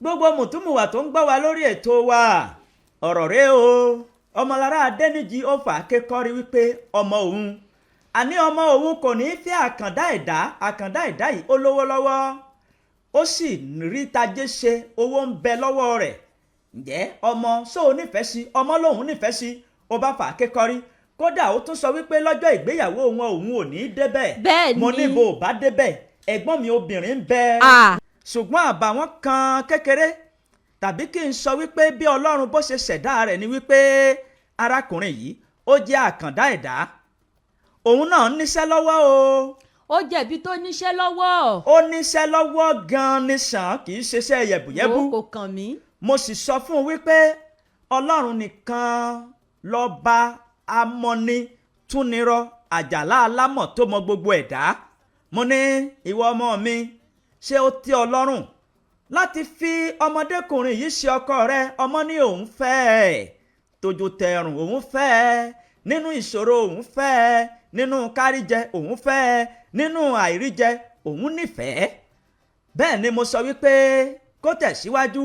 Gbogbo mùtúmùwà tó ń gbọ́ wa lórí ètò wa, ọ̀rọ̀ rẹ o. Ọmọlára Adẹ́nìjì ó fà á kékọ́rí wípé ọmọ òun, àní ọmọ òun kò ní í fẹ́ àkàndá ẹ̀dá. Àkàndá ẹ̀dá yìí, ó lówó lọ́wọ́, ó sì rí tajé ṣe, owó ń bẹ lọ́wọ́ rẹ̀. Ǹjẹ́ ọmọ sóò nífẹ̀ẹ́ sí? Ọmọ lòun nífẹ̀ẹ́ sí, ó bá fà á kékọ́rí. Kódà, ó tún sọ wípé lọ́jọ́ ìgbéyàwó wọn, òun ò ní í débẹ̀. Bẹ́ẹ̀ Mo ni. ní bò bá débẹ̀, ẹ̀gbọ́n mi obìnrin ń bẹ. Ṣùgbọ́n àbàwọ́n kan kékeré, tàbí kí n sọ wípé bí Ọlọ́run bó ṣe ṣẹ̀dá rẹ̀ ni wípé arákùnrin yìí, ó jẹ́ àkàndá ẹ̀dá. Òun náà níṣẹ́ lọ́wọ́ o. Ó jẹ̀bi tó níṣẹ́ lọ́wọ́. Ó níṣẹ́ lọ́wọ́ gan-an ní sàn, kì í ṣiṣẹ́ yẹ̀bùyẹ́bù. Wo, kò kàn mí. Mo sì sọ fún un wípé Ọlọ́run nìkan lọ́ba amọ́ni túnirọ, àjàlá alámọ̀ tó mọ gbogbo ẹ̀dá. Mo ní, ìwọ ọmọ mi, ṣé ó tẹ́ ọ lọ́rùn láti fi ọmọdékùnrin yìí ṣe ọkọ rẹ? Ọmọ ní òun fẹ́ ẹ̀ tójú tẹrùn, òun fẹ́ ẹ nínú ìṣòro, òun fẹ́ ẹ nínú káríjẹ, òun fẹ́ ẹ nínú àìríjẹ, òun nífẹ̀ẹ́. Bẹ́ẹ̀ ni mo sọ wípé kó tẹ̀síwájú.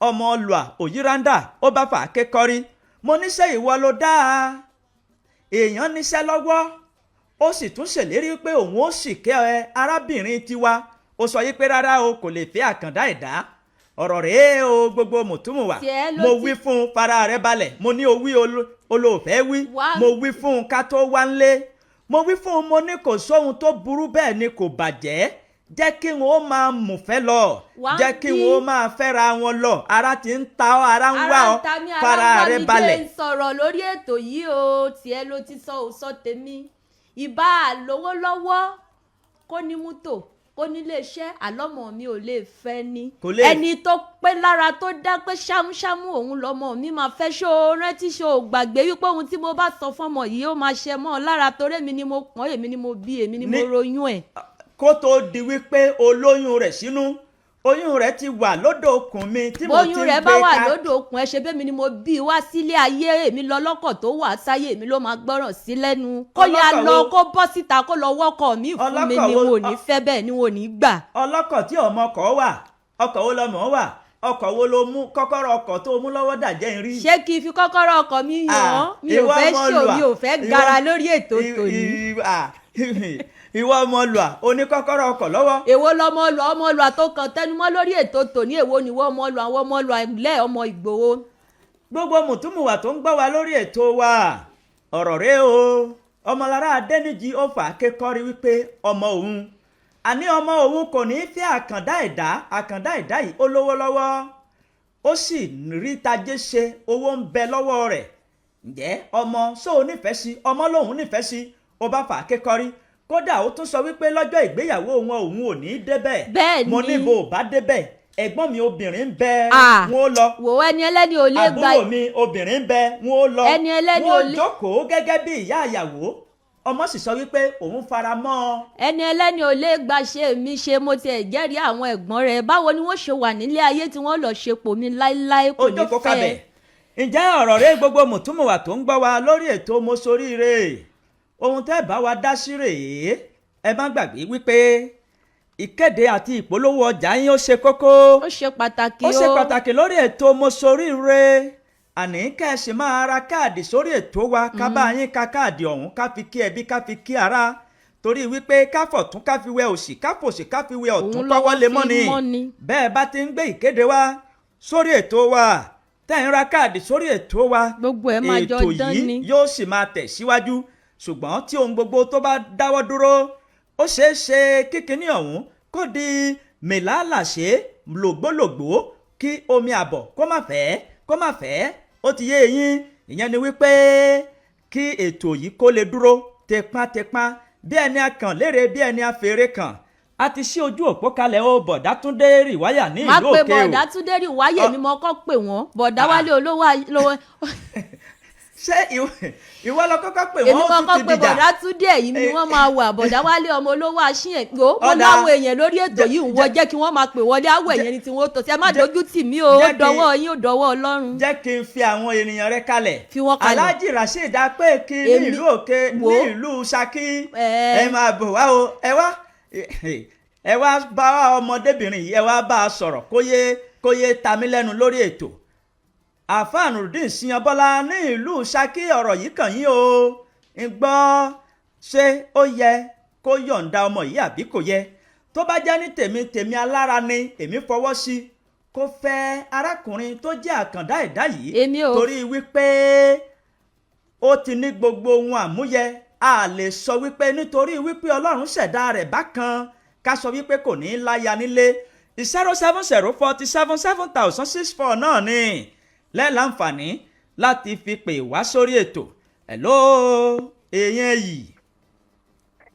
Ọmọ ọlùà òyìnbá, ó bá fà á kékọ́rí. Mo níṣẹ́ ìwọ ló dáa, èèyàn níṣẹ́ lọ́wọ́, ó sì tún ṣèlérí pé òun ó sì kẹ́ ẹ. Arábìnrin tiwa, ó sọ yí pé rárá o, kò lè fẹ́ àkàndá ẹ̀dá. Ọ̀rọ̀ rèé o, gbogbo mùtúmùwà. Tiẹ̀ ló Mo ti- wí fún un, fara rẹ balẹ̀. Mo ní o wí, olóòfẹ́ wí. Wá- Mo wí fún un ká tó wá ńlé, mo wí fún un, mo ní kò sóhun tó burú, bẹ́ẹ̀ ni kò bàjẹ́. Jẹ́ kí wọn ó máa mùfẹ́ lọ. Wá Jẹ́ kí bí- wọn ó máa fẹ́ra wọn lọ. Ara ti ń ta ọ́, ara ń wá Ara ọ. ń ta mí, ara Fara ń wá rẹ mi. balẹ̀. Jẹ́ ń sọ̀rọ̀ lórí ètò yìí o. Tiẹ̀ ló ti sọ, ò sọ tèmi. Ìbá lówó lọ́wọ́, kó ní mọ́tò, kó nílé iṣẹ́, àlọ́mọ mi ò lè fẹ́ ni. Kò lè- Ẹni tó pé lára, tó dá pé ṣámúṣámú, òun lọmọ mi máa fẹ́. Ṣó o rántí, ṣó o gbàgbé wípé ohun tí mo bá sọ fọ́mọ yìí, ó máa ṣe mọ́ ọ lára, torí èmi ni mo pọ́n, èmi ni mo bí, èmi ni mo royún ẹ̀? Kó tó di wípé olóyún rẹ̀ sínú, oyún rẹ̀ ti wà lódò okùn mi tí mo ti Bóyún ń rẹ̀ bá gbé wà ká. lódò okùn ẹ, ṣe bẹ́ẹ̀ mi ni mo bí wá sílé ayé. Èmi lọ lọ́kọ̀ tó wà sáyé, èmi ló máa gbọ́ràn sí lẹ́nu. Kó yá Ọlọ́kọ̀ lọ wo- kó bọ́ síta, kó lọ wọ́kọ̀ mi fún mi Ọlọ́kọ̀ ni wo- wọn ò ní fẹ́, bẹ́ẹ̀ ni wọn ò ní gbà. Ọlọ́kọ̀ tí ọmọ ọkọ̀ wà, ọkọ̀ wo lọmọ wà? Ọkọ̀ wo ló mú? Kọ́kọ́rọ́ ọkọ̀ tó mú lọ́wọ́ dàjẹ́ ń rí. Ṣé kí n fi kọ́kọ́rọ́ ọkọ̀ mi yàn án? Mi ò Ìwọ fẹ́ ọmọ ṣò lùà, mi ò fẹ́ gara lórí ètò tòní. Ìwọ ọmọ lùà, oní kọ́kọ́rọ́ ọkọ̀ lọ́wọ́. Èwo lọmọ lọ, ọmọ lọ tó kàn tẹnumọ́ lórí ètò tòní? Èwo nìwọ ọmọ lọ, àwọn ọmọ lọ ilé ọmọ Ìgbòho? Gbogbo mùtúmùwà tó ń gbọ́ wa lórí ètò wa, ọ̀rọ̀ rẹ o. Ọmọlára Adẹ́nìjì ó fà á kékọ́rí wípé ọmọ òun, àní ọmọ òun kò ní í fẹ́ àkàndá ẹ̀dá. Àkàndá ẹ̀dá yìí, ó lówó lọ́wọ́, ó sì rí tajé ṣe, owó ń bẹ lọ́wọ́ rẹ̀. Ǹjẹ́ ọmọ sóò nífẹ̀ẹ́ sí? Ọmọ lòun nífẹ̀ẹ́ sí, ó bá fà á kékọ́rí. Kódà, ó tún sọ wípé lọ́jọ́ ìgbéyàwó wọn, òun ò ní í débẹ̀. Bẹ́ẹ̀ Mo ni. ní bò bá débẹ̀, ẹ̀gbọ́n mi obìnrin ń bẹ, wọn ó lọ. Wò ó, ẹni ẹlẹ́ni ò lè gba. Àbúrò mi obìnrin ń bẹ, wọn ó lọ. Ẹni ẹlẹ́ni Wọn ó ò lè- jókòó gẹ́gẹ́ bí ìyá àyàwó. Ọmọ sì sọ wípé òun fara mọ́ ọ. Ẹni ẹlẹ́ni ò lè gba ṣe mi ṣe. Mo tiẹ̀ jẹ́rìí àwọn ẹ̀gbọ́n rẹ̀. Báwo ni wọ́n ṣe wà nílé ayé tí wọ́n lọ ṣepò mi láéláé? Kò Ó ní jókòó fẹ́. kabẹ̀. Ǹjẹ́ ọ̀rọ̀ rẹ, gbogbo mùtúmùwà tó ń gbọ́ wa lórí ètò Mo Soríire, ohun tẹ́ bá wa dá sí rèé. Ẹ má gbàgbé wípé ìkéde àti ìpolówó ọjà yín, ó ṣe kókó. Ó ṣe pàtàkì. Ó ṣe pàtàkì lórí ètò Mo Soríire. Àní kẹ́sì máa ra káàdì sórí ètò wa, ká bá yín ka káàdì ọ̀hún, ká fi kí ẹbí, ká fi kí ara, torí wípé káfọ̀tún ká fi wẹ òsì, káfòsì ká fi wẹ ọ̀tún, Òun kọ́wọ́ lọ́wọ́ lè fi mọ́ ni. mọ́ ni. Bẹ́ẹ̀ bá ti ń gbé ìkéde wa sórí ètò wa, tẹ́ ń ra káàdì sórí ètò wa, Gbogbo ẹ̀ máa jọ ètò dán yìí ni. yóò sì máa tẹ̀ síwájú. Ṣùgbọ́n tí ohun gbogbo tó bá dáwọ́ dúró, ó ṣeé ṣe kíkiní ọ̀hún kó di mìlálàṣe lògbólògbó, kí omi àbọ̀ kó má fẹ́, kó má fẹ́. Ó ti yé eyín. Ìyẹn ni wípé kí ètò yìí kó lè dúró tẹpátẹpá bí ẹni akàn léèrè, bí ẹni afèrè kàn, a ti ṣí ojú òpó kalẹ̀ o. Bọ̀dá Túndé Rìwáyà ní Má ìlú pe òkè o. Bọ̀dá Túndé rí wáyé mi, mọ́ kọ́ pè wọ́n. Bọ̀dá Wálé olówó lówó. Ṣé ìwọ lọ kọ́kọ́ pè Èmi wọ́n? Ó mọ́ tún kọ́ ti pé dìjà. Bọ̀dá Túndé, ẹ̀yìn ni wọ́n máa wà. Bọ̀dá Wálé ọmọ olówó aṣín ẹ̀ gbó mo Ọ̀dà. láwọn èèyàn lórí ètò yìí ń wọ, jẹ́ kí wọ́n máa pè wọlé. Àwọ̀ ẹ̀yẹn ni tí wọ́n tó sí. Ẹ má dojú tì mí o. Ó dọwọ́ yín, ó dọwọ́ Ọlọ́run. Jẹ́ kí n fi àwọn ènìyàn rẹ kalẹ̀. Fi wọ́n kalẹ̀. Alhaji Rasheed Apẹ́ẹ̀kì ní ìlú òkè, Wò. ní ìlú Ṣakí. Ẹ. Ẹ máa bọ̀ wá o. Ẹ wá, ẹ wá bá ọmọdébìnrin yìí, ẹ wá bá a sọ̀rọ̀ kó yé. kó yé ta mí lẹ́nu lórí ètò. Àáfàá Nurudeen Siyanbọ́lá ní ìlú Ṣakí, ọ̀rọ̀ yìí kàn yín o. Ń gbọ́, ṣé ó yẹ kó yọ̀ǹda ọmọ yìí àbí kò yẹ? Tó bá jẹ́ ní tèmi, tèmi alára ni èmi fọwọ́ sí kó fẹ́ arákùnrin tó jẹ́ àkàndá ẹ̀dá yìí. Èmi ò- Torí wípé ó ti ní gbogbo ohun àmúyẹ. A lè sọ wípé nítorí wípé Ọlọ́run ṣẹ̀dá rẹ̀ bákan, ká sọ wípé kò ní í láya nílé. 070 47 7064 náà ni lẹ́ẹ̀láǹfààní láti fi pè wá sórí ètò. Hello, èèyàn yìí.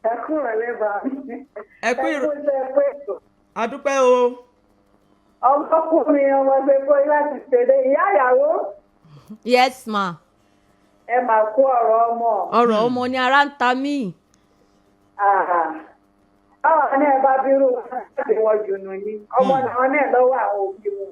Ẹ kú ìrọ̀lẹ́ bá mi. Ẹ kú iṣẹ́ pé ètò. Adúpẹ́ o. Ọmọkùnrin ọmọdé kó láti ṣeré ìyá ìyàwó. Yes ma. Ẹ máa kó ọ̀rọ̀ ọmọ. Ọ̀rọ̀ ọmọ ni ara ń ta mí. Báwa náà bá bírú wọn láti wọ jùnú ni ọmọ làwọn náà lọ́wọ́ àwọn òbí wọn.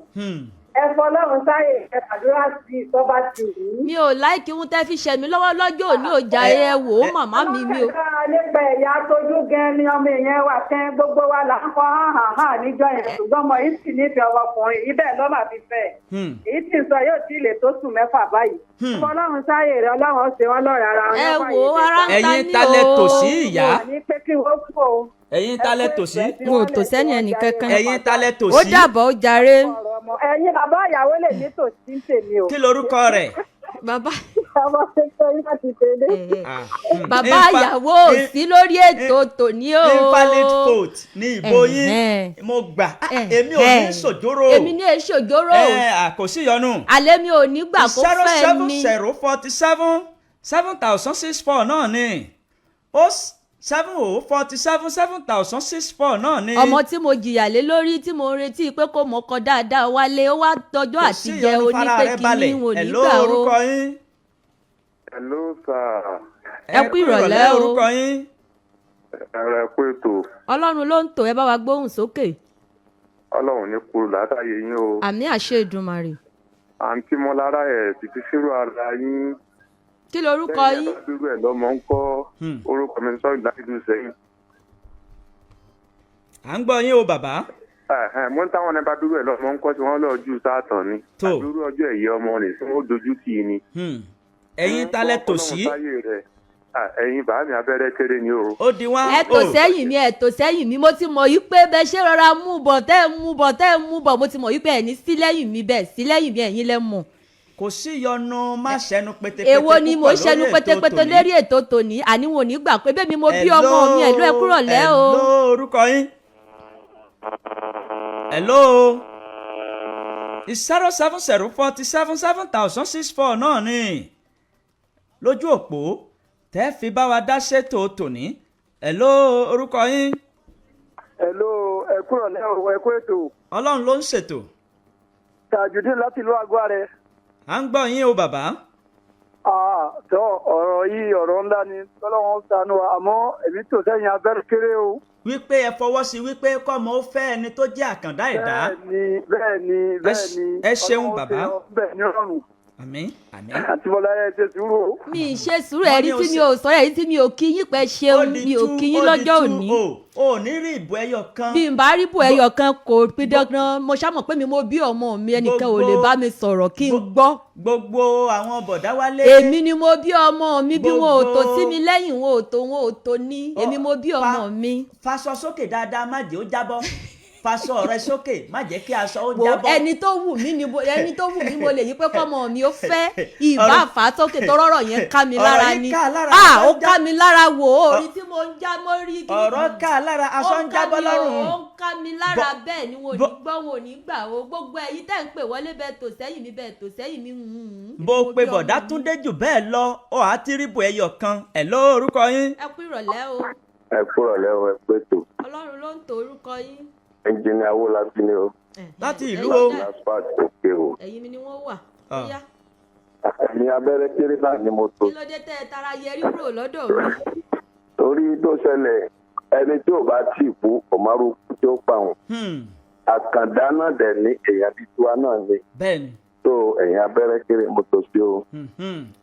Ẹ fọlọ́run sáyè, ẹ fàdúrà sí i tọ́ bá ti wù ú. Mi ò láìkí ohun tẹ́ fi ṣẹ̀ mí lọ́wọ́ lọ́jọ́ òní ò jà. Ẹ wò ó, màmá mi, mi ò. Ọlọ́kẹ̀kẹ́ nípa ẹ̀yà tójú gan ni ọmọ èèyàn wà kẹ́. Gbogbo wa là ń kọ́ hàn hàn hàn níjọ́ yẹn, ṣùgbọ́n ọmọ yìí sì nífẹ̀ẹ́ ọmọkùnrin yìí, bẹ́ẹ̀ ló mà fi fẹ́ ẹ̀. Èyí tí ń sọ yóò tí ì lè tó sùn 6 báyìí. Ọlọ́run sáyè rẹ̀, Ọlọ́run ó ṣe wọ́n lọ́rẹ̀ ara wọn. Ẹ Yóò wò fàyè ó, lè ara ń ta Ẹ̀yin mí talẹ̀ o. tòsí ìyá. Wà ní pé kí wọ́n kú o. Ẹ̀yin talẹ̀ tòsí. N ò tò sẹ́ni ẹnìkankan. Ẹ̀yin talẹ̀ tòsí. Ó dàbọ̀, ó jàre. Ẹ̀yin bàbá ìyàwó lè ní tòsí ń tèmi o. Kí lorúkọ rẹ̀? Bàbá Ọmọ kékeré láti tẹ̀lé. Bàbá ìyàwó ò sí lórí ètò tòní o. Invalid vote ní ìbò yín. Mo gbà. Ah, èmi ò ní sòjóró. Èmi ní èsòjóró. Ẹ kò sí yọnu. Àlẹ́ mi ò ní gbà kó zero fẹ́ seven mi. 047 7064 náà ni ó 70 47 7064 náà ni. Ọmọ tí mo jìyà lé lórí, tí mo ń retí pé kó mọ̀ọ́kọ dáadáa wálé, ó wá tọjọ́ Kò sí àtijẹ́ ìyọnu, fara onípé rẹ kínní balẹ̀. wọn ò ní Hello, gbà o. orúkọ yín. Hello sir. Ẹ kú ìrọ̀lẹ́ o. Orúkọ yín. Ẹ̀rọ, ẹ kú ètò. Ọlọ́run ló ń tò, ẹ bá wa gbóhùn sókè. Ọlọ́run ní kúrò látàyè yín o. Àmì àṣẹ Èdùmàrè. Àǹtí Mọ́lára, ẹ̀ sì ti ṣírò ara yín. Kí lorúkọ Lẹ́yìn yín? ẹ̀ bá dúró ẹ̀ lọ́mọ ń kọ́. Orúkọ mi sọ́ọ́ láti dùn sẹ́yìn. À ń gbọ́ yín o, bàbá. Ẹ̀hẹ́n, mo ń táwọn ẹ̀ bá dúró ẹ̀ lọ́mọ ń kọ́ tí wọ́n lọ́ọ́ ju sáàtàn ni. Tó. Àdúró ọjọ́ ẹ̀yẹ ọmọ rẹ̀ tí wọ́n dojú tì í ni. Ẹ̀yin talẹ̀ tòsí. Ọlọ́run sáyé rẹ̀. À, ẹ̀yin bàá mi, abẹ́rẹ́ kéré ni o. Ó di wá. Ẹ tò sẹ́yìn mi, ẹ tò sẹ́yìn mi. Mo ti mọ̀ yí pé bẹ́ẹ̀ ṣe rọra mú bọ̀, tẹ́ ẹ mú bọ̀, tẹ́ ẹ mú bọ̀, mo ti mọ̀ yí pé ẹ̀ ní sí lẹ́yìn mi, bẹ́ẹ̀ sí lẹ́yìn mi, ẹ̀yin lẹ́ mọ̀. Kò sí yọnu, má ṣẹnu pétépété Èwo ni mo púpọ̀ ṣẹnu lórí ètò pétépété tòní. lérí ètò tòní? Àní wọn ò ní gbà pé bẹ́ẹ̀ mi mo bí ọmọ mi. Ẹ̀ ló ẹ kúrọ̀ lẹ́ o. Hello, orúkọ yín. Hello, 070 47 7064 náà ni lójú òpó tẹ́ fi bá wa dá ṣètò tòní. Hello, orúkọ yín. Hello, ẹ kúrò lẹ́ o, ẹ kú ètò. Ọlọ́run ló ń ṣètò. Tajudeen láti ìlú àgọ́ rẹ̀. À ń gbọ́ yín o, bàbá. Tọ́, ọ̀rọ̀ yìí ọ̀rọ̀ ńlá ni, tọ́lọ́wọ́n ṣàánú wa, àmọ́ èmi tò sẹ́yìn abẹ́rẹ́ kéré o. Wípé ẹ fọwọ́ sí wípé kọ́mọ ó fẹ́ ẹni tó jẹ́ àkàndá ẹ̀dá. Bẹ́ẹ̀ ni, bẹ́ẹ̀ ni, bẹ́ẹ̀ ni. Ẹ ṣeun, Ọlọ́run bàbá. ṣe ọ bẹ́ẹ̀ ní rọrùn. Àmín, àmín. Àti Bọ́lá, ẹ ṣe sùúrù o. Mi ì ṣe sùúrù. Wọ́n Ẹ̀rí ní o tí mi ṣe- ò sọ̀rọ̀, ẹ̀rí tí mi ò kí yín pẹ́ ṣeun, mi ò kí yín ó di lọ́jọ́ two òní. O ò ní rí ìbò ẹyọ kan. Bí n bá rí bò ẹyọ kan, kò pín dandan. Mo ṣàmọ̀ pé mi mo bí ọmọ mi, ẹnìkan ò lè bá mi sọ̀rọ̀ kí n gbọ́. Gbogbo àwọn bọ̀dá wálé. Èmi ni mo bí ọmọ mi, bí wọn ò tó Gbogbo- sí mi lẹ́yìn, wọn ò tó, wọn ò tó ní, èmi mo bí ọmọ mi. Faṣọ sókè dáadáa, má jẹ́ ó jábọ́. Faṣọ rẹ sókè, má jẹ́ kí aṣọ ó Wo jábọ́. ẹni tó wù mí ni ẹni tó wù mí mo lè yí pé kọ́mọ mi ó fẹ́ ìbá fà á sókè, tó rọ́rọ̀ yẹn ká mi Ọ̀rọ̀ lára yìí ni. ká a lára, Ah, aṣọ ó ń ká mi lára. Wò ó, orí tí mo ń já mórí kí Ọ̀rọ̀ ká a lára, aṣọ ń jábọ́ lọ́rùn. Ó ń ká mi lára. Bẹ́ẹ̀ ni, wọn ò ní gbọ́, wọn ò ní gbà o. Gbogbo ẹ̀yin tẹ́ ń pè wọlé, bẹ́ẹ̀ tò sẹ́yìn mi, bẹ́ẹ̀ tò sẹ́yìn mi. Bó o pe bọ̀dá Túndé jù bẹ́ẹ̀ lọ, ó á ti rí bò ẹyọ kan. Ẹ̀ ló orúkọ yín. Ẹ kú ìrọ̀lẹ́ o. Ẹ kúrò lẹ́ o, ẹ kú ètò. Ọlọ́run ló ń to, orúkọ yín. Ẹnjìnìá Awólabí ni o. Láti ìlú Ẹ̀yin o. Nasfat òkè o. Ẹ̀yin mi ni wọ́n wà. Ah. Ó yá. Ẹ̀yin abẹ́rẹ́ kéré náà ni mo tò. Kí ló dé tẹ́ ẹ tara yẹrí kúrò lọ́dọ̀ mi? Torí tó ṣẹlẹ̀, ẹni tí ò bá tì kú ọ̀márùkù tí ó pa òun. Àkàndá náà dẹ̀ ní èèyàn bíi tiwa náà ni. Bẹ́ẹ̀ni. Tó ẹ̀yin abẹ́rẹ́ kéré mo tò sí o.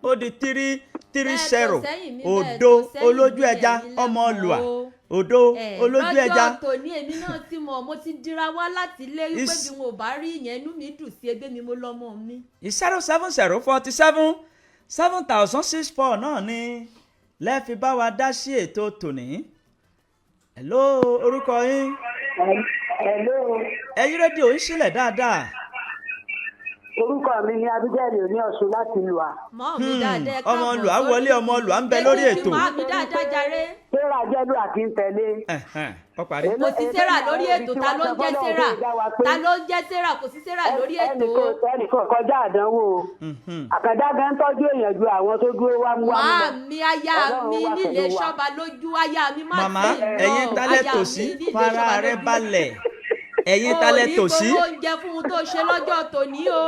Ó di 3 3 Bẹ́ẹ̀ tó 0 sẹ́yìn mi, bẹ́ẹ̀ 0 tó sẹ́yìn olójú mi, ẹja ẹ̀yin ọmọ lẹ́mọ̀ lùà o. Òdo olójú ẹja. Lọ́jọ́ tòní èmi náà ti mọ̀, mo ti dira wá láti ilé wípé bí wọn ò bá rí ìyẹn, inú mi dùn sí ẹgbẹ́ mi, mo lọ́mọ mi. 070 47 7064 náà ni lẹ́ẹ̀fi bá wa dá sí ètò tòní. Hello, orúkọ yín? Hello. Ẹ yí rédíò yín sílẹ̀ dáadáa. Orúkọ mi ni Abigail Oní Ọ̀ṣun láti Lùà. Mọ́ mi dáadáa, ẹ Ọmọ káàbọ̀ Lùà sórí wọlé, ọmọ Lùà ń bẹ lórí ètò. Mọ́ mi dáadáa jàre. Sarah jẹ́lú àti ń tẹ̀lé. Ẹ̀hẹ̀n, ó parí. Kò sí Sarah lórí ètò. Ta ló ń jẹ́ Sarah? Ta ló ń jẹ́ Sarah? Kò sí Sarah lórí ètò. Ẹnìkan kọjá àdánwò. Àkàndá gan tọ́jú èèyàn ju àwọn tó dúró wámúwámú lọ. Màá mi, aya Ọlọ́run mi wà nílé pẹ̀lú wa. ṣọ́ba lójú, aya mi má Màmá, sí lọ. ẹ̀yin talẹ̀ Aya tòsí, mi nílé fara ṣọ́ba rẹ lójú. balẹ̀. Ẹ̀yin talẹ̀ tòsí. O ní gbowó oúnjẹ fún un tó ṣe lọ́jọ́ tòní o.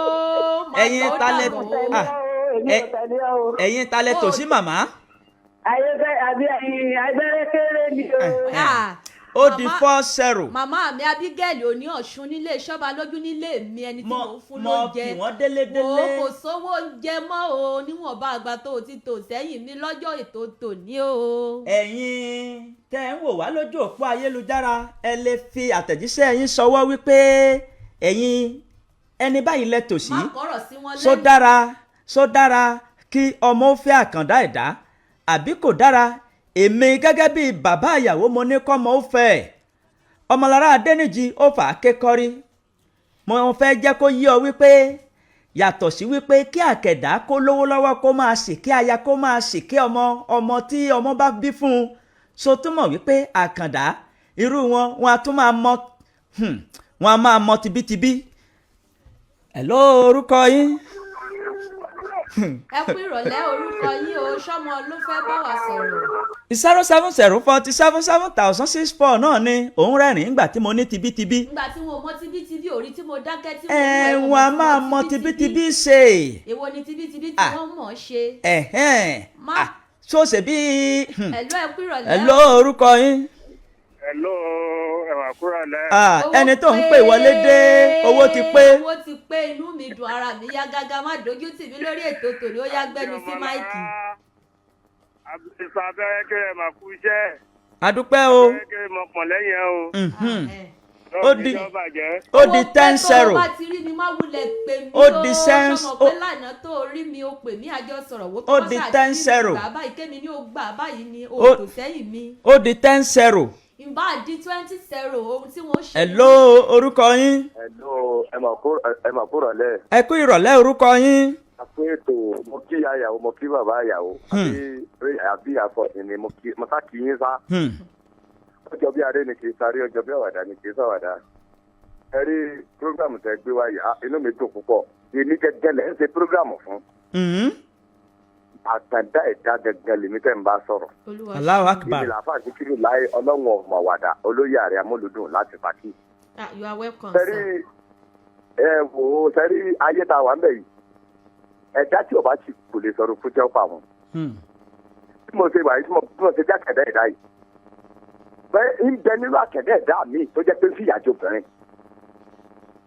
Màá Ẹ̀yin sọ ó talẹ̀ dàbọ̀ o. ah, Èmi ò tẹ̀lé o. Ẹ̀yin talẹ̀ tòsí, màmá. Ayébẹ́ àbí ẹ̀yin abẹ́rẹ́ kéré ni o. Ah, Ó di màmá- 4-0. Màmá mi Abigail Oní Ọ̀ṣun nílé ṣọ́ba lójú nílé mi, ẹni tí Mọ- mò ń fún mọ lóúnjẹ. kí wọ́n délé Wò délé. ó, kò sówó oúnjẹ mọ́ o, níwọ̀nba àgbà tó o ti tò sẹ́yìn mi lọ́jọ́ ètò tòní o. Ẹ̀yin tẹ́ ń wò wá lójú òpó ayélujára, ẹ lè fi àtẹ̀jíṣẹ́ yín ṣọwọ́ wípé ẹ̀yin ẹni báyìí lẹ tòsí. Má kọ̀rọ̀ sí wọn Só lẹ́nu. dára, só dára kí ọmọ ó fẹ́ àkàndá ẹ̀dá àbí kò dára? Èmi gẹ́gẹ́ bí bàbá ìyàwó, mo ní kọ́mọ ó fẹ́ ẹ̀. Ọmọlára Adẹ́nìjì ó fà á kékọ́rí. Mo fẹ́ jẹ́ kó yí ọ wípé yàtọ̀ sí wípé kí àkẹ̀dá kó lówó lọ́wọ́, kó máa sì kí aya, kó máa sì kí ọmọ, ọmọ tí ọmọ bá bí fún un, so túmọ̀ wípé àkàndá irú wọn, wọn a tún máa mọ, wọn a máa mọ tibítibí. Hello, orúkọ yín? Ẹ kú ìrọ̀lẹ́, orúkọ yín o? Sọ́mọ ló fẹ́ bá wa sọ̀rọ̀. 070 47 7064 náà ni. Òun rẹ́rìn-ín nígbà tí mo ní tibítibí. Nígbà tí mo mọ tibítibí òrí tí mo dákẹ́ tí mo mú Ẹ̀wọ̀n a máa mọ tibítibí ṣe. Èwo ni tibítibí tí Ah. wọ́n mọ̀ ọ́ ṣe? Ẹ̀hẹ́n. Má- Ah, so ṣe bí. Hello, ẹ kú ìrọ̀lẹ́. Hello, orúkọ yín? Hello, ẹwà kúrò lẹ. Ah, Owó ẹni tó ń pè wọlé dé, owó ti pé. Owó ti pé, inú mi dùn, ara mi yá gágá. Má dojú tì mí lórí ètò tòní, ó yá, gbẹnu sí máìkì. Àbísà abẹ́rẹ́ kéré mà kú iṣẹ́. Adúpẹ́ o. Abẹ́rẹ́ kéré mọ̀ pọ̀n lẹ́yìn ẹ o. Ó di- Lọ́ọ̀dì bàjẹ́. Ó di Owó pé ten tó zero. o bá ti rí mi, má wulẹ̀ pè mí. Ó di O sọmọ pé lánàá tó o rí mi, o pè mí, àjọ sọ̀rọ̀ wo tó Ó bá di ṣáà ten ti rí mi zero. gbà báyìí, kémi ní o gbà báyìí ni o Ó- tò sẹ́yìn mi. Ó di 10-0. Ìbá di 20-0, ohun tí wọ́n ṣe. Hello, orúkọ yín? Hello, ẹ mà kúrò lẹ́. Ẹ kú ìrọ̀lẹ́, orúkọ yín? Àpò ètò, mo kí ìyá ìyàwó, mo kí bàbá ìyàwó, àbí àfọ̀sìn ni mo kí, mo sá kí yín sá. Ọjọ́ bí adé ni kì í sáré, ọjọ́ bí àwàdà ni kì í sàwàdà. Ẹ rí program tẹ gbé wáyé, ah, inú mi dùn púpọ̀. Èmi gẹ́gẹ́ lẹ́ ń ṣe program fún. Àtàndá ẹ̀dá gẹ́gẹ́ lèmi tẹ́ ń bá sọ̀rọ̀. Olúwa. Allahu Èmi Akbar. làáfà Síkírù láyé ọlọ́run ọ̀mọ̀ àwàdà, olóyè àrẹ amúlùdùn láti Pàkí. Ah, you are welcome, Sẹ́rí sir. ẹ wò ó, sẹ́rí ayé tá a wà ń bẹ̀ yìí, ẹ̀dá tí ò bá ti kò lè sọ̀rọ̀ fún jẹ́ ọ̀pá wọn. Bí mo ṣe wà yìí, tí mo ṣe jẹ́ àkẹ́dẹ́ ẹ̀dá yìí, bẹ́ẹ̀ ń bẹ nínú àkẹ́dẹ́ ẹ̀dá mi tó jẹ́ pé ń fìyà jẹ obìnrin,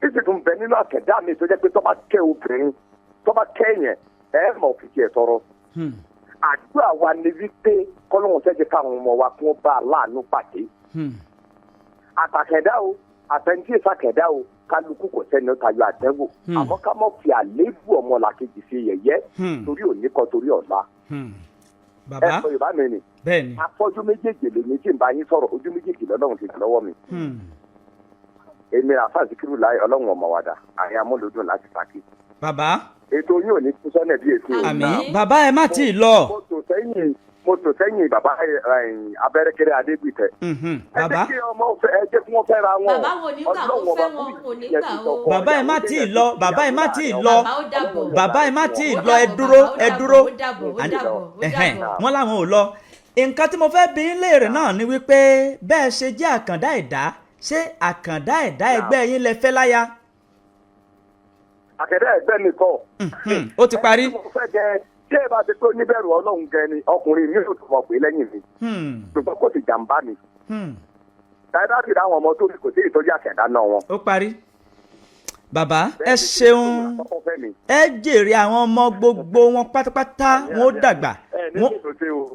ń sì tún bẹ nínú àkẹ́dá mi tó jẹ́ pé tó bá kẹ́ obìnrin, tó bá kẹ́ yẹn, ẹ̀ mọ̀ fi tiẹ̀ tọrọ. Àdúrà wa ni wípé kọ́lọ́hún ṣẹ́jẹ́ káwọn ọmọ wa kún bá a láàánú pàdé. Àtàkẹ́dá o, àtẹnudí ìsàkẹ́dá o, kálukú kò sẹ́ni ó tayọ àdẹ́wò. Àmọ́ ká mọ̀ fi àléébù ọmọ làkejì ṣe yẹ̀yẹ́ torí òní kan, torí ọ̀la. Ẹ Bàbá. sọ Yorùbá mi ni. Bẹ́ẹ̀ ni. Afọ́jú méjèèjì lèmi tí ń bá yín sọ̀rọ̀, ojú méjèèjì lọ́lọ́run ti gbà lọ́wọ́ mi. Èmi rà fàzíkìrù láì ọlọ́run ọ̀mọ̀wàdà àyà amúlòdùn láti Ṣakí. Bàbá. Ètò yín ò ní kú sọ́nà bí èsì òun. Àmín. Bàbá, ẹ má tí ì lọ. Mo tò sẹ́yìn bàbá abẹ́rẹ́kẹ́rẹ́ Adégbìtẹ́. Ẹ Bàbá. jẹ́ kí ọmọ fẹ́, ẹ jẹ́ kí wọ́n fẹ́ra wọn. Bàbá wo nígbà kó Ọlọ́run fẹ́ ọba wọn, fún kò ní ìyẹn gbà ti o. sọkọ Bàbá, ẹ má ìyàwó tí ì kéèyàn lọ. ti Bàbá, ẹ má ìyàwó tí ì láàrin lọ. Bàbá, ó dàbọ̀. Bàbá, ẹ má tí ì Ó lọ, ẹ dàbọ̀, dúró, bàbá, ó ẹ dàbọ̀, dúró. ó dàbọ̀, ó dàbọ̀, ó dàbọ̀. Wọ́n láwọn ò lọ. Nǹkan tí mo fẹ́ bi yín léèrè náà ni wípé bẹ́ẹ̀ ṣe jẹ́ àkàndá ẹ̀dá, ṣé àkàndá ẹ̀dá ẹgbẹ́ yín lẹ fẹ́ láya? Àkẹ́dẹ́ ẹgbẹ́ mi kọ́. Ó ti parí. Ẹni tí mo fẹ́ jẹ, tí ẹ bá ti tó níbẹ̀rù Ọlọ́run gẹ ni ọkùnrin mi ò tó mọ̀ pé lẹ́yìn mi. Ṣùgbọ́n kò sì jàǹbá mi. Dáadáa sì dáwọn ọmọ tó ní kò sí ìtọ́jú àkẹ́dá náà wọn. Ó parí. Bàbá, ẹ ṣeun, ẹ jèrè àwọn ọmọ gbogbo wọn pátápátá, wọn ó dàgbà.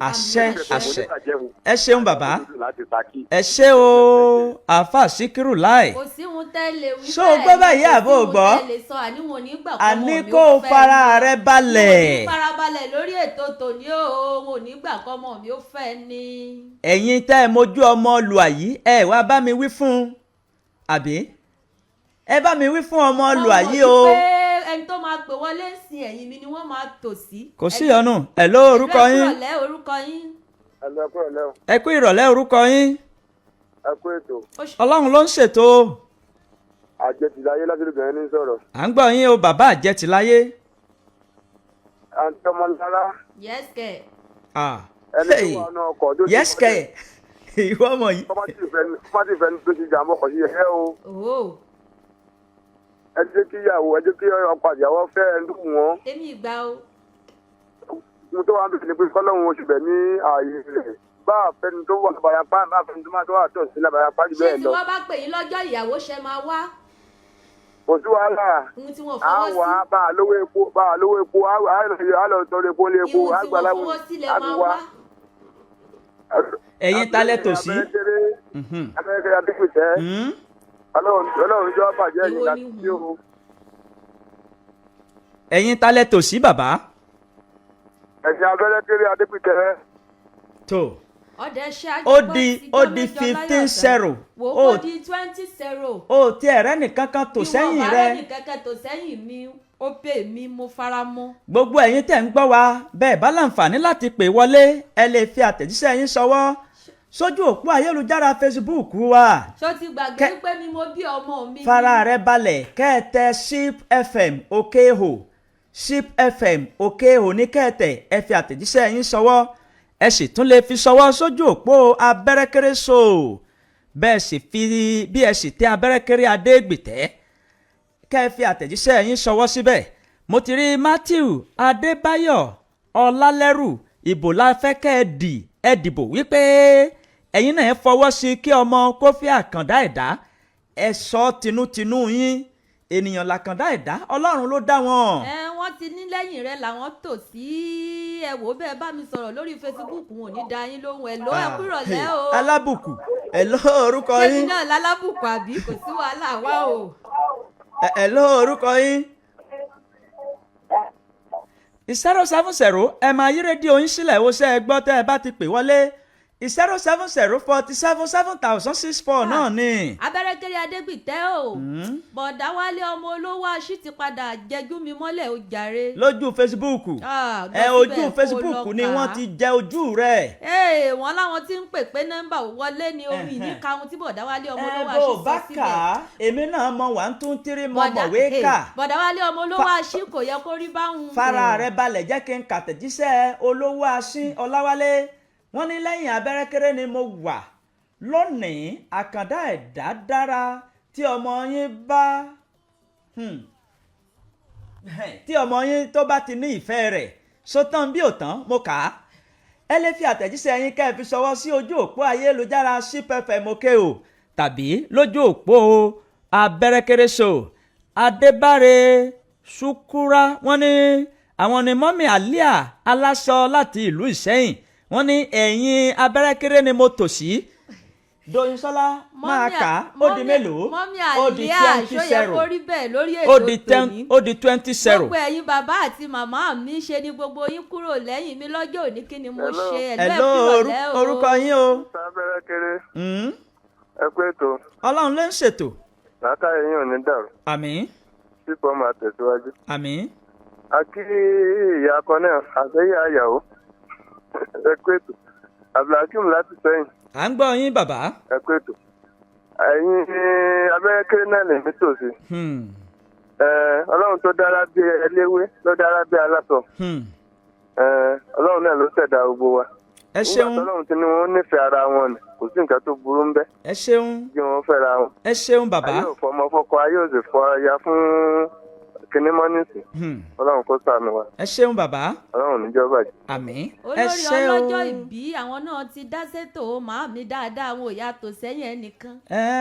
Àṣẹ, àṣẹ. Ẹ ṣeun bàbá, ẹ ṣé o, àáfà Síkírù láì. Kò sí ohun tẹ́ lè wí. Ṣó o gbọ́ báyìí àbó o gbọ́? Àní kó o fara rẹ balẹ̀. Mo ní farabalẹ̀ lórí ètò tòní o, mo ní gbà kọ́ ọmọ mi ó fẹ́ ni. Ẹ̀yin tẹ́ ẹ mojú ọmọ lùàyí, ẹ wá bá mi wí fún un, àbí ẹ bá mi wí fún ọmọ lùàyí o. Mo mọ̀ pé ẹni tó máa pè wọlé sí ẹ̀yìn mi ni wọ́n máa tò sí. Kò sí ìyọnu. Ẹ ló orúkọ yín. Ẹ kú ìrọ̀lẹ́, orúkọ yín. Ẹ kú ètò. Ọlọ́run ló ń ṣètò. Àjẹtìláyé láti lóbìnrin ní sọ̀rọ̀. À ń gbọ́ yín o, bàbá Àjẹtìláyé. Àǹtí Ọmọlára. Yes kẹ̀. Ẹni tó wà nù ọkọ̀ tó ti Yes kẹ̀. Ìwọ ọmọ yìí. Kọ́mátì ìfẹ́ tó ti jàmbá ọkọ̀ sí ẹ o. Ẹ jẹ́ kí ìyàwó, ẹ jẹ́ kí ọkọ àtìyàwó fẹ́ ẹni tó wù wọ́n. Èmi ìgbà o. Mo tó wà ń bẹ̀rẹ̀ ni pé kọ́lọ́hún oṣù bẹ̀ ní ààyè rẹ̀, bá àfẹni tó wà lábarapá, bá àfẹni tó máa tó wà tó sí lábarapá jù bẹ́ẹ̀ lọ. Ṣé tí wọ́n bá pè yín lọ́jọ́ ìyàwó ṣe máa wá? Kò sí wàhálà. Ohun tí wọ́n fọwọ́ sí. À wà bá a lówó epo, bá a lówó epo, á lọ tọrọ epo lé epo, á gbà láwùjọ, á fi wá. Ẹ̀yin talẹ̀ tòsí. Abẹ́rẹ́ adékùtẹ́. Ọlọ́run jọ bàjẹ́ yìí láti sí o. Ẹ̀yin talẹ̀ tòsí bàbá. Ẹ̀yin abẹ́rẹ́ kéré adékùtẹ́. Tó ọdẹ ṣáájú. Ó di 15-0. Wò ó di 20-0. O ti ẹ̀rẹ́ nìkan kan tò sẹ́yìn rẹ. Ìwọ̀n bá nìkan kan tò sẹ́yìn mi, ó pè mí, mo fara mọ́. Gbogbo ẹ̀yin tẹ̀ ń gbọ́ wa bẹ́ẹ̀ bá láǹfààní láti pè wọlé, ẹ lè fi àtẹ̀jíṣẹ́ yín ṣọwọ́ sójú òpó ayélujára Facebook wa. Ṣó ti gbàgbé pé mi mo bí ọmọ mi. Fara rẹ balẹ̀, kẹ́ẹ̀tẹ̀ Ship FM Okeho, Ship FM Okeho ní kẹ́ẹ̀tẹ̀, ẹ fi àtẹ̀jíṣẹ́ yín ṣọwọ́. Ẹ sì tún lè fi ṣọwọ́ sójú òpó Abẹ́rẹ́kẹ́rẹ́ so bẹ́ẹ̀ sì fi bí ẹ sì tẹ Abẹ́rẹ́kẹ́rẹ́ Adégbìtẹ́, kẹ́ ẹ fi àtẹ̀jíṣẹ́ yín ṣọwọ́ síbẹ̀. Mo ti rí Matthew Adébáyọ̀ Ọlálẹ́rù, ìbò la fẹ́ kẹ́ ẹ dì, ẹ dìbò wípé ẹ̀yin náà ẹ fọwọ́ sí kí ọmọ kó fẹ́ àkàndá ẹ̀dá. Ẹ sọ tinútinú yín, ènìyàn làkàndá ẹ̀dá, Ọlọ́run ló dá wọn. Ẹ wọ́n ti ní lẹ́yìn rẹ làwọn tò sí. Ẹ wò bẹ́ẹ̀ bá mi sọ̀rọ̀ lórí Facebook, wọn ò ní da yín lóhùn. Ẹ ló ẹ kúrọ̀ lẹ́ o. Alábùkù, ẹ ló orúkọ yín. Ṣé mi náà lálábùkù àbí? Kò sí wàhálà wá o. Ẹ ló orúkọ yín. 070, ẹ máa yí rédíò yín sílẹ̀, wo ṣe é gbọ́ tẹ́ ẹ bá ti pè wọlé. 070 47 7064 náà ni. Abẹ́rẹ́kẹ́rẹ́ Adégbìtẹ́ o, bọ̀dá Wálé ọmọ olówó aṣí ti padà jẹjú mi mọ́lẹ̀ o jàre. Lójú Facebook, ẹ ojú Facebook ni wọ́n ti jẹ ojú rẹ̀. Ee, wọ́n láwọn tí ń pè pé nọ́mbà wọlé ni omi ìníka ohun tí bọ̀dá Wálé ọmọ olówó aṣí sọ síbẹ̀. Ẹ bó bá kà á, èmi náà mọ 1 2 3 mọ mọ̀wé kà. Bọ̀dá Wálé ọmọ olówó aṣí kò yẹ kó rí báwọn. Fara rẹ balẹ̀, jẹ́ kí n kàtẹ̀jíṣẹ́ olówó aṣí Ọláwálé. Wọ́n ní lẹ́yìn Abẹ́rẹ́kẹ́rẹ́ ni mo wà lónìí, àkàndá ẹ̀dá dára tí ọmọ yín bá tí ọmọ yín tó bá ti ní ìfẹ́ rẹ̀ sótán bí òtán mo kà á. Ẹ lè fi àtẹ̀jíṣẹ́ yín kẹ́ ẹ fi ṣọwọ́ sí ojú òpó ayélujára Ship FM Okeho tàbí lójú òpó Abẹ́rẹ́kẹ́rẹ́ so. Adébáre Ṣukura, wọ́n ní àwọn ni mọ́mí Àlíà aláṣọ láti ìlú Ìṣẹ́yìn, wọ́n ní ẹ̀yìn Abẹ́rẹ́kẹ́rẹ́ ni mo tò sí. Doyinsola máa kà á, ó di mélòó? Ó di 20-0. Ó di 20-0. Gbogbo ẹ̀yin bàbá àti màmá mi, ṣe ni gbogbo yín kúrò lẹ́yìn mi lọ́jọ́ òní, kí ni mo ṣe? Ẹ̀lọ́ orúkọ yín o. Abẹ́rẹ́kẹ́rẹ́, ẹ kú ètò. Ọlọ́run ló ń ṣètò. Làákàyè yín ò ní dàrú. Àmín. Sípò máa tẹ̀síwájú. Àmín. A kí ìyá akọ náà àtẹ̀yà àyàwó. Ẹ kú ètò. Abdulhakeem láti Sẹ́yìn. À ń gbọ́ yín bàbá. Ẹ kú ètò. Ẹ̀yin Abẹ́rẹ́kẹ́rẹ́ náà lèmi tòsí. Ọlọ́run tó dára bí eléwé ló dára bí aláṣọ. Ọlọ́run náà ló ṣẹ̀dá gbogbo wa. Ẹ ṣeun. Nígbà tọ́lọ́run ti ní wọ́n nífẹ̀ẹ́ ara wọn ni, kò sí nǹkan tó burú ń bẹ́. Ẹ ṣeun. Bí wọ́n fẹ́ra wọn. Ẹ ṣeun bàbá. Ayé ò fọmọ fọkọ, ayé ò sì fọ aya fún kinní mọ́ nísìn. Ọlọ́run kó ṣàánú wa. Ẹ ṣeun bàbá. Ọlọ́run níjọba jẹ́. Àmín. Ẹ Olórí ṣé o. ọlọ́jọ́ ìbí, àwọn náà ti dá sétò màámi dáadáa, àwọn ò yà tò sẹ́yìn ẹnìkan.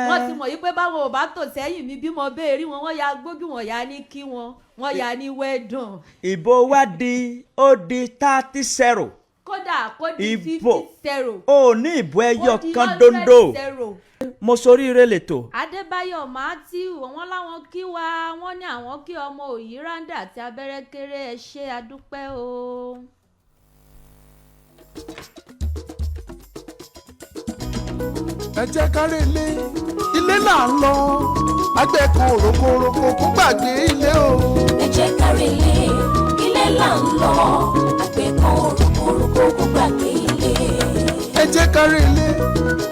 Wọ́n ti mọ̀ yí pé báwọn ò bá tò sẹ́yìn mi bí mo béèrè wọn, wọ́n ya gbójú wọn ya ní kí wọn, wọ́n ya ní wẹ́ẹ̀dùn. Ìbò wa di ó di 30-0. Kódà kó di Ìbò. 50-0. Ó ní ìbò ẹyọ Kó di kan 100 dondo. zero. Mo soríire lètò. Adébáyọ̀ Matthew, wọ́n láwọn kí wa, wọ́n ní àwọn kí ọmọ Òyìnràndà àti Abẹ́rẹ́kéré. Ẹ ṣé, adúpẹ́ o. Ẹ jẹ́ ká rè lé ilé là ń lọ, àgbẹ̀ kan òrokoroko kó gbàgbé ilé o. Ẹ jẹ́ ká relé, ilé là ń lọ, àgbẹ̀ kan òrùkòrùkò kó gbàgbé ilé. Ẹ jẹ́ ká rè lé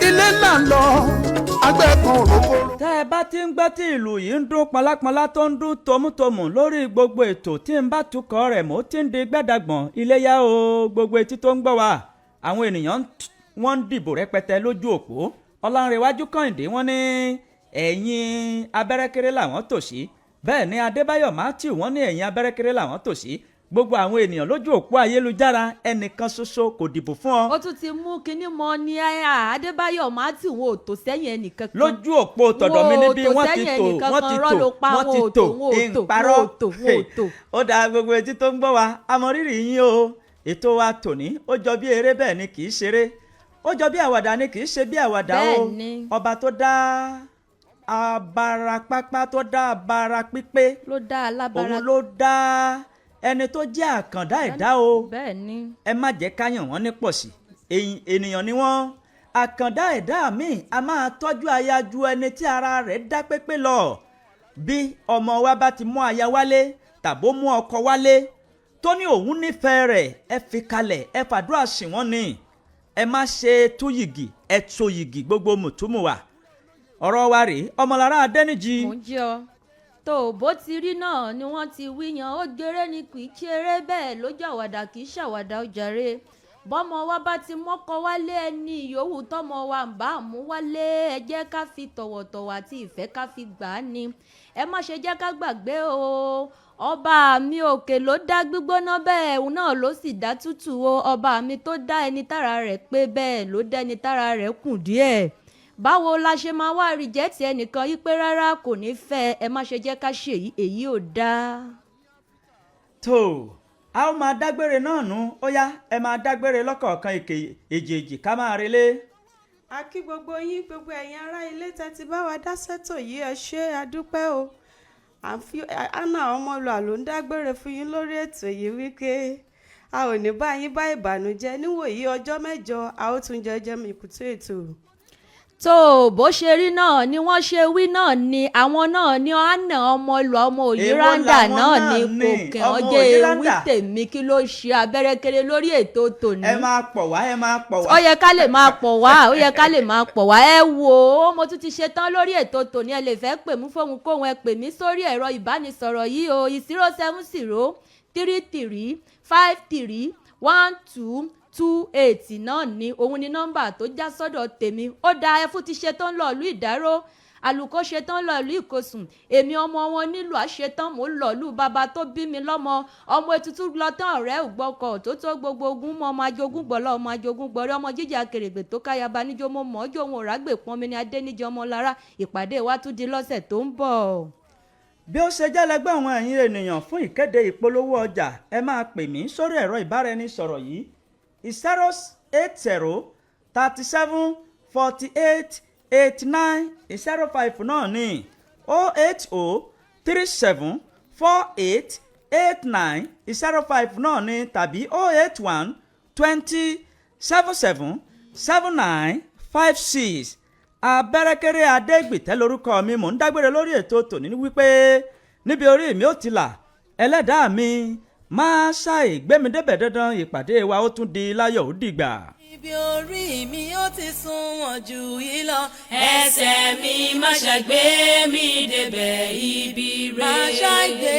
ilé là ń lọ, àgbẹ̀ kan òrokoroko. Tẹ́ ẹ bá ti ń gbọ́ tí ìlú yìí ń dún pọnlápọnlá tó ń dún tòmútòmù lórí gbogbo ètò tí ń bá tukọ̀ rẹ̀ mọ́ tí ń di gbẹ́dàgbọ̀n iléyà o. Gbogbo etí tó ń gbọ́ wa, àwọn ènìyàn wọ́n ń dìbò rẹpẹtẹ lójú òpó. Ọlánrewájú Kànìdé, wọ́n ní ẹ̀yìn Abẹ́rẹ́kéré làwọn tò sí. Bẹ́ẹ̀ ni Adébáyọ̀ Matthew, wọ́n ní ẹ̀yìn Abẹ́rẹ́kéré làwọn tò sí. Gbogbo àwọn ènìyàn lójú òpó ayélujára, ẹnìkan ṣoṣo kò dìbò fún ọ. Ó tún ti mú kinní mọ ní Adébáyọ̀ Matthew, wọn ò tò sẹ́yìn ẹnìkan kan. Lójú òpó tọ̀dọ̀ mi níbí Wọn ò tò wọ́n ti sẹ́yìn tò ẹnìkan wọ́n ti kan, tò rọ́ ló pa, wọ́n ti wọn ò tò tò, wọn ò tò, ìparọ́. wọn ò tò, wọn ò tò. Ó dáa, gbogbo etí tó ń gbọ́ wa, àmọ̀rírì yín o. Ètò wa tòní ó jọ bí eré, bẹ́ẹ̀ ni kì í ṣeré, ó jọ bí àwàdà ni kì í ṣe bí àwàdà o. Bẹ́ẹ̀ ni. Ọba tó dá abara pápá, tó dá abara pípé ló dá alábara. Òun ló dá ẹni tó jẹ́ àkàndá ẹ̀dá o. Bẹ́ẹ̀ ni. Ẹ má jẹ́ ká yàn wọ́n ní pọ̀sí, ènìyàn ni wọ́n. Àkàndá ẹ̀dá mi a máa tọ́jú aya ju ẹni tí ara rẹ̀ dá pépé lọ. Bí ọmọ wa bá ti mú aya wálé tàbó mú ọkọ wálé tó ní òun nífẹ̀ẹ́ rẹ̀, ẹ fi kalẹ̀, ẹ fàdúrà sí wọ́n ni. Ẹ má ṣe tú yìgì, ẹ tó yìgì gbogbo mùtúmùwà. Ọ̀rọ̀ wa rèé, Ọmọlára Adẹ́nìjì. Mò ń jẹ́ ọ tó o bó ti rí náà ni wọ́n ti wí yan ó jèrè ni kì í ṣeré, bẹ́ẹ̀ ló jàwàdà kì í ṣàwàdà, ó jàre. Bọ́mọ wa bá ti mọ́kọ wálé, ẹni yòówù tọ́mọ wa ń bá mú wálé, ẹ jẹ́ ká fi tọ̀wọ̀tọ̀wọ̀ àti ìfẹ́ ká fi gbà á ni. Ẹ má ṣe jẹ́ ká gbàgbé o, ọba mi òkè ló dá gbígbóná, bẹ́ẹ̀ òun náà ló sì dá tútù o. Ọba mi tó dá ẹni tára rẹ̀ pé, bẹ́ẹ̀ ló dá ẹni tára rẹ̀ kùn díẹ̀. Báwo la ṣe máa wá rìjẹ́tì ẹnìkan yí pé rárá, kò ní fẹ́ ẹ? Má ṣe jẹ́ ká ṣe èyí, èyí ò dáa. Tó a ó máa dágbére náà nú, ó yá, ẹ máa dágbére lọ́kọ̀ọ̀kan èké èjèèjì ká máa relé. A kí gbogbo yín, gbogbo ẹ̀yin ará ilé tẹ́ ti bá wa dá sẹ́tò yìí, ẹ ṣé, a dúpẹ́ o. À ń fi Anna Ọmọlúà ló ń dágbére fún yín lórí ètò yìí wípé a ò ní bá yín bá ìbànújẹ́ níwòyí ọjọ́ mẹ́jọ, a ó tún jẹjẹ mi kùtù ètò. Tó bó ṣe rí náà ni wọ́n ṣe wí náà ni àwọn náà ni Anna Ọmọlúwa ọmọ Òyìnràndà làwọn náà náà ni ní? Kò kẹ̀ Ọmọ ọ́ jẹ́ ewì Òyìnràndà. tèmi kí ló ṣe Abẹ́rẹ́kéré lórí ètò tòní. Ẹ máa pọ̀ wá, ẹ máa pọ̀ wá. Ó yẹ ká lè máa pọ̀ wá, ó yẹ ká lè máa pọ̀ wá. Ẹ wò ó, mo tún ti ṣe tán lórí ètò tòní. Ẹ lè fẹ́ pè mí fóun kóun, ẹ pè mí sórí ẹ̀rọ ìbánisọ̀rọ̀ yìí o: 07033531228 náà ni òun ni nọ́mbà tó já sọ́dọ̀ tèmi. Ó da, ẹfú ti ṣe tán lọ ìlú Ìdáró, àlùkò ṣetán lọ ìlú Ìkosùn, èmi ọmọ wọn nílùú àṣetán, mò ń lọ ìlú bàbá tó bí mi lọ́mọ. Ọmọ ètùtù lọ́tàn ọ̀rẹ́ ògbọ́kọ̀ tó tó gbogbo ogun mọ́, ọmọ ajogún gbọ́lọ́, ọmọ ajogún gbọ́rẹ́, ọmọ jíjà kèrègbè tó káyaba níjó, mo mọ̀ ọ́ jó òun òrágbè pọnmi ní Adéníjẹ ọmọ lára. Ìpàdé wa tún di lọ́sẹ̀ tó ń bọ̀. Bí ó ṣe jẹ́ lẹ́gbẹ́ àwọn ẹ̀yin ènìyàn, fún ìkéde ìpolówó ọjà, ẹ máa pè mí sórí ẹ̀rọ ìbáraẹnisọ̀rọ̀ yìí: 08037488905 náà ní 08037488905 náà ní, tàbí 08120777956. Abẹ́rẹ́kẹ́rẹ́ Adégbìtẹ́ lórúkọ mi. Mò ń dágbére lórí ètò tòní wípé níbi orí mi ó ti là, ẹlẹ́dàá mi máa ṣàì gbémi débẹ̀ dandan. Ìpàdé wa ó tún di láyọ̀, ó dìgbà. Ibi orí mi ó ti sunwọ̀n jù yìí lọ. Ẹsẹ̀ mi má ṣàgbé mi débẹ̀ ibi rẹ̀. Má ṣàgbé